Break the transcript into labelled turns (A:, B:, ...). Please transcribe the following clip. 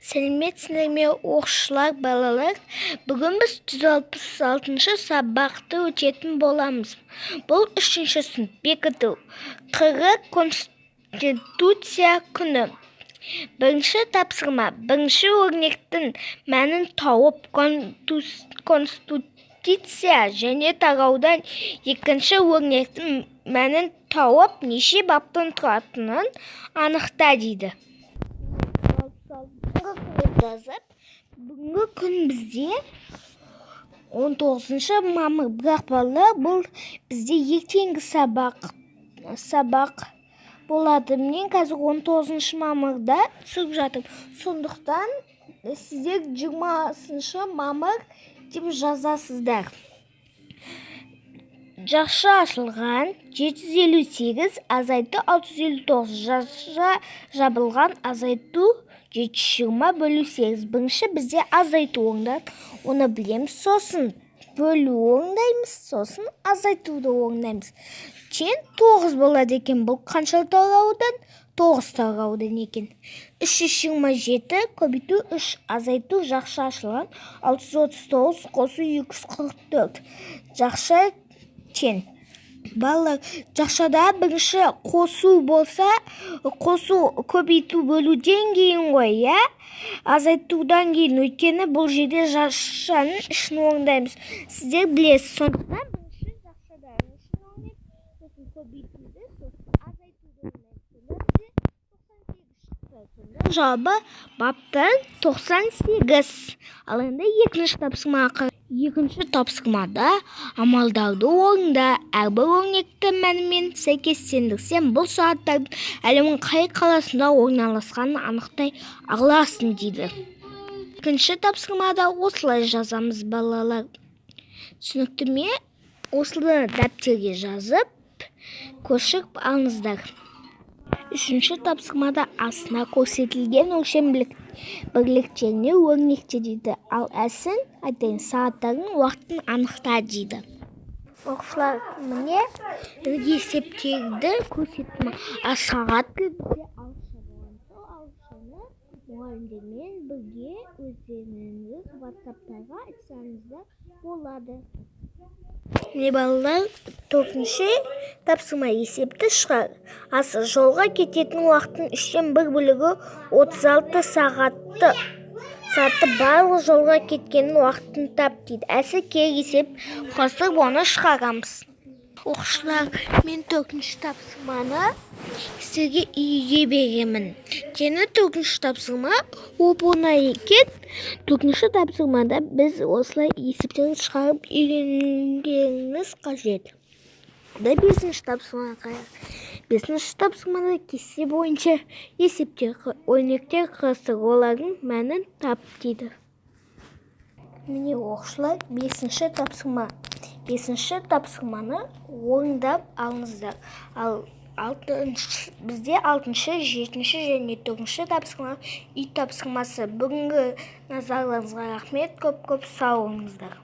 A: Сәлеметсіңдер ме, оқушылар, балалар? Бүгін біз 166-шы сабақты өтетін боламыз. Бұл үшінші сынып, бекіту. ҚР Конституция күні. Бірінші тапсырма. Бірінші өрнектің мәнін тауып, Конституция және тараудан екінші өрнектің мәнін тауып, неше баптан тұратынын анықта дейді. Жазып, бүгінгі күн бізде 19 мамыр, бірақ, балалар, бұл бізде ертеңгі сабақ болады. Мен қазір 19 мамырда түсіріп жатырмын. Сондықтан сіздер 20 мамыр деп жазасыздар. Жақша ашылған 758 азайту 659, жақша жабылған азайту 720 бөлу 8. Бірінші бізде азайту орындалады, оны білеміз. Сосын бөлу орындаймыз, сосын азайтуды орындаймыз. Тең 9 болады екен. Бұл қанша тараудан? 9 тараудан екен. 327 көбейту 3 азайту жақша ашылған 639 қосу 244 жақша тең. Балалар, жақшада бірінші қосу болса, қосу, көбейту, бөлуден кейін ғой, иә? Азайтудан кейін, өйткені бұл жерде жақшаның ішін орындаймыз. Сіздер білесіз. Сондықтан бірінші жақшаданың ішін орындаймыз, сосын көбейтуді, сосын азайтуды орындаймыз. Сонда бізде 98 шықты. Сонда жауабы баптан 98. Ал енді екінші тапсырмаға. Екінші тапсырмада амалдарды орында, әрбір өрнекті мәнімен сәйкестендірсең, бұл сағаттардың әлемнің қай қаласында орналасқанын анықтай аласың дейді. Екінші тапсырмада осылай жазамыз, балалар. Түсінікті ме? Осыны дәптерге жазып, көшіріп алыңыздар. Үшінші тапсырмада астына көрсетілген өлшем бірліктеріне өрнекте дейді. Ал әсін айтайын, сағаттардың уақытын анықта дейді. Оқушылар, міне, есептерді көрсеттім. А сағат бізде ауызша болған соң, ауызшаны мұғалімдермен бірге өздеріңіз ватсаптарға айтсаңыздар болады. Міне, балалар, төртінші тапсырма, есепті шығар. Асы жолға кететін уақыттың үштен бір бөлігі 36 сағатты, барлық жолға кеткеннің уақытын тап дейді. Әсі керек есеп құрастырып, оны шығарамыз. Оқушылар, мен төртінші тапсырманы сіздерге үйге беремін. Және төртінші тапсырма оп оңай екен. Төртінші тапсырмада біз осылай есептерді шығарып үйренгеніміз қажет. Да, бесінші тапсырмаға қарайық. Бесінші тапсырмада кесте бойынша есептер, өрнектер құрастыр, олардың мәнін тап дейді. Міне, оқушылар, бесінші тапсырма. Бесінші тапсырманы орындап алыңыздар. Ал алтыншы, бізде алтыншы, жетінші және төртінші тапсырма үй тапсырмасы. Бүгінгі назарларыңызға рахмет, көп көп сау болыңыздар.